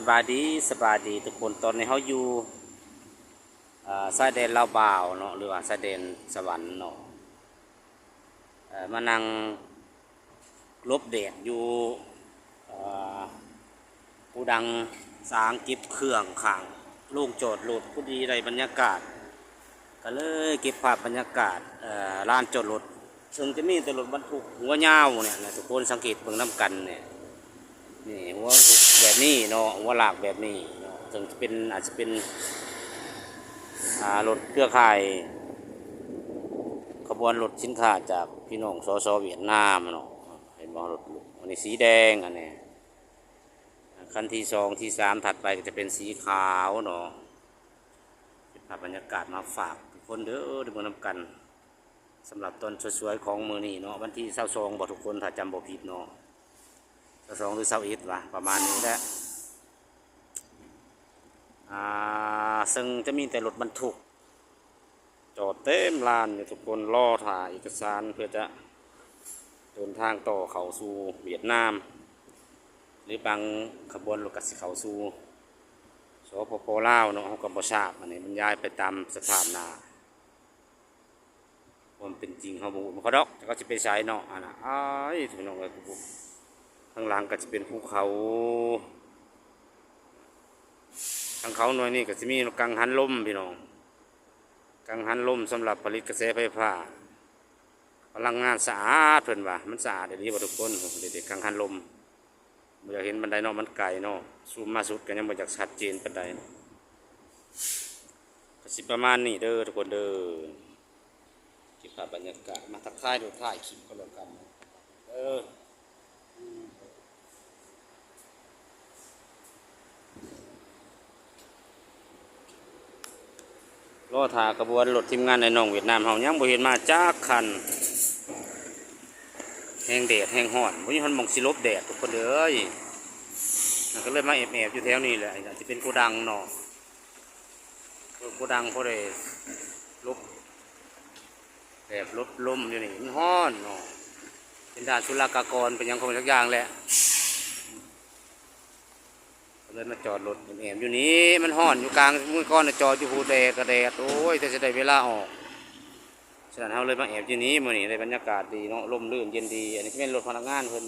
ສະບາຍດີ ສະບາຍດີທຸກຄົນ. ຕອນນີ້ເຮົາຢູ່ ເອີ ຊາຍແດນລາວບາວເນາະ ຫຼືວ່າຊາຍແດນສະຫວັນເນາະ. ເອີ ມານັ່ງຫຼົບແດດຢູ່ ເອີ ໂກດັງສາງເກັບເຄື່ອງຂ້າງໂລງຈອດລົດ. ພໍດີໄດ້ບັນຍາກາດ ກໍເລີຍເກັບພາບບັນຍາກາດ ເອີ ລານຈອດລົດ ເຊິ່ງຈະມີແຕ່ລົດບັນທຸກຫົວຍາວນີ້ແຫຼະ ທຸກຄົນສັງເກດເບິ່ງນຳກັນນີ້. ນີ້ຫົວແບບນີ້ເນາະ ຫົວລາກແບບນີ້ເນາະ ເຊິ່ງຈະເປັນ ອາດຈະເປັນ ອ່າ ລົດເຄືອຂ່າຍ ຂະບວນລົດສິນຄ້າຈາກພີ່ນ້ອງ ສສ ຫວຽດນາມເນາະ. ເຫັນບໍ່ ລົດ ອັນນີ້ສີແດງ ອັນນີ້ ຄັນທີສອງ ທີສາມ ຖັດໄປກໍຈະເປັນສີຂາວເນາະ. ເກັບພາບບັນຍາກາດມາຝາກທຸກຄົນເດີ ໄດ້ເບິ່ງນຳກັນ. ສຳລັບຕອນສວຍໆຂອງມື້ນີ້ເນາະ ວັນທີຊາວສອງບໍທຸກຄົນ ຖ້າຈຳບໍ່ຜິດເນາະ ຊາວສອງ ຫຼື ຊາວເອັດ ຫວາ ປະມານນີ້ແຫຼະ. ອ່າ ເຊິ່ງຈະມີແຕ່ລົດບັນທຸກຈອດເຕັມລານຢູ່ທຸກຄົນ ລໍຖ້າເອກະສານເພື່ອຈະເດີນທາງຕໍ່ເຂົ້າສູ່ຫວຽດນາມ ຫຼືບາງຂະບວນລົດກໍຊິເຂົ້າສູ່ ສປປ ລາວເນາະ ເຮົາກໍບໍ່ຊາບ. ອັນນີ້ມັນຍ້າຍໄປຕາມສະພາບໜ້າ ຄວາມເປັນຈິງເຮົາບໍ່ຮູ້ນຳເຂົາດອກ ຈັກເຂົາຊິໄປໃສເນາະ. ອັນນ່າ ອ້າຍ ພີ່ນ້ອງເອີຍ ທາງຫຼັງກໍຈະເປັນພູເຂົາ ທາງເຂົາໜ່ວຍນີ້ກໍຊິມີກັງຫັນລົມພີ່ນ້ອງ ກັງຫັນລົມສຳລັບຜະລິດກະແສໄຟຟ້າ ພະລັງງານສະອາດ ເພິ່ນວ່າ. ມັນສະອາດອີ່ຫຼີບໍ່ທຸກຄົນ ເດັກໆ ກັງຫັນລົມ. ບໍ່ຢາກເຫັນປານໃດເນາະ ມັນໄກເນາະ ຊູມມາສຸດກໍຍັງບໍ່ຢາກຊັດເຈນປານໃດ. ກໍຊິປະມານນີ້ເດີທຸກຄົນເດີ ເກັບພາບບັນຍາກາດ ມາທັກທາຍໂດຍທ້າຍຄລິບກໍແລ້ວກັນເດີ. ລໍຖ້າຂະບວນລົດທີມງານອ້າຍນ້ອງຫວຽດນາມເຮົາ ຍັງບໍ່ເຫັນມາຈັກຄັນ. ແຮງແດດແຮງຮ້ອນ ບໍ່ມີຮອດໝ່ອງຊິຫຼົບແດດທຸກຄົນເອີຍ. ກໍເລີຍມາແອບໆຢູ່ແຖວນີ້ແຫຼະ. ອາດຈະເປັນໂກດັງເນາະ ໂກດັງພໍໄດ້ຫຼົບແດດຫຼົບລົມຢູ່ນີ້ ມັນຮ້ອນເນາະ ເປັນດ່ານສຸລາກາກອນ ເປັນຫຍັງຂອງມັນຈັກຢ່າງແຫຼະ. ເລີຍມາຈອດລົດແອບໆຢູ່ນີ້ ມັນຮ້ອນຢູ່ກາງ. ມື້ກ່ອນນະຈອດຢູ່ພຸ້ນ ແດດກໍແດດ ໂອ້ຍ ແຕ່ຊິໄດ້ເວລາອອກ. ສະນັ້ນເຮົາເລີຍມາແອບຢູ່ນີ້ ມື້ນີ້ໄດ້ບັນຍາກາດດີເນາະ ລົມລື່ນເຢັນດີ. ອັນນີ້ຊິແມ່ນລົດພະນັກງານເພິ່ນ